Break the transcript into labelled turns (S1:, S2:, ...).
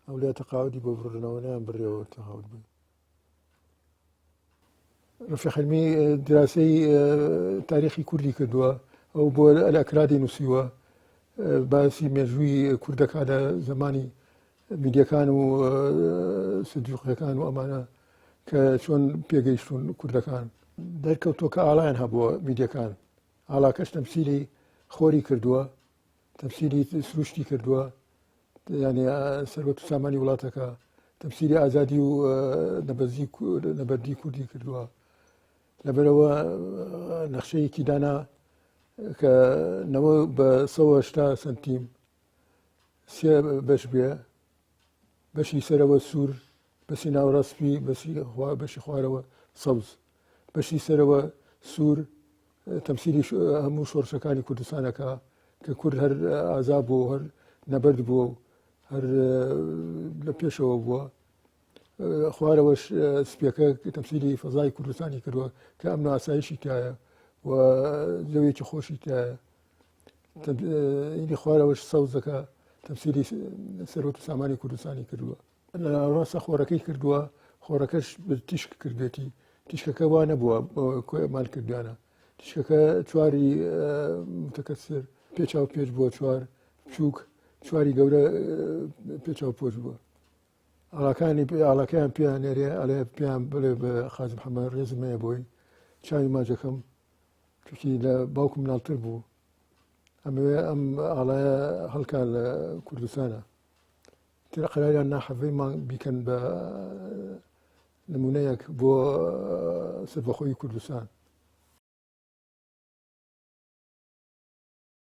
S1: ئەولیا تەقاعودی بۆ بڕنەوە نیان بڕیەوە تەقاعود بوو. ڕفیق حلمی دراسەی تاریخی کوردی کردووە ئەو بۆ ئەلئەکرادی نووسیوە باسی مێژووی کوردەکان لە زمانی میدیەکان و سلجوقیەکان و ئەمانە کە چۆن پێگەیشتون کوردەکان دەرکەوتووە کە ئاڵایان هەبووە میدیەکان ئاڵاکەش تەمسیلی خۆری کردووە تەمسیلی سروشتی کردووە یعنی سەروەت و سامانی وڵاتەکە تەمسیلی ئازادی و نەبەزی نەبەردی کوردی کردووە لەبەرەوە نەخشەیەکی دانا کە نەوە بە 180 سنتیم سێ بەش بێ بەشی سەرەوە سوور بەسی ناوەڕاست سپی بەسی بەشی خوارەوە سەوز بەشی سەرەوە سوور تەمسیلی هەموو شۆڕشەکانی کوردستانەکە کە کورد هەر ئازا بوو هەر نەبرد بووە و هەر لە پێشەوە بووە خوارەوەش سپیەکە تەمسیلی فەزای کوردستانی کردووە کە ئەم ئاسایشی تایە و جەوێکی خۆشی تایە ئینی خوارەوەش سەوزەکە تەمسیلی سەرۆت و سامانی کوردستانی کردووە لە ناوەڕاستە خۆرەکەی کردووە خۆرەکەش تیشک کردێتی تیشکەکە وا نەبووە کۆمان کردوانە تیشکەکە چواری متەکەسر پێچاو پێچ بووە چوار بچووک چواری گەورە پێچاو پۆچ بووە ئاڵاکانی ئاڵاکەیان پێیان نێرێ ئەڵێ پێیان بڵێ بە خاز محەممەد ڕێزم هەیە بۆی چاوی ماجەکەم چونکی لە باوکم مناڵتر بوو ئەمەوێ ئەم ئاڵایە هەڵکا لە کوردستانە تر قەراریان نا حەڤەی مانگ بیکەن بە نمونەیەک بۆ سەربەخۆی کوردستان.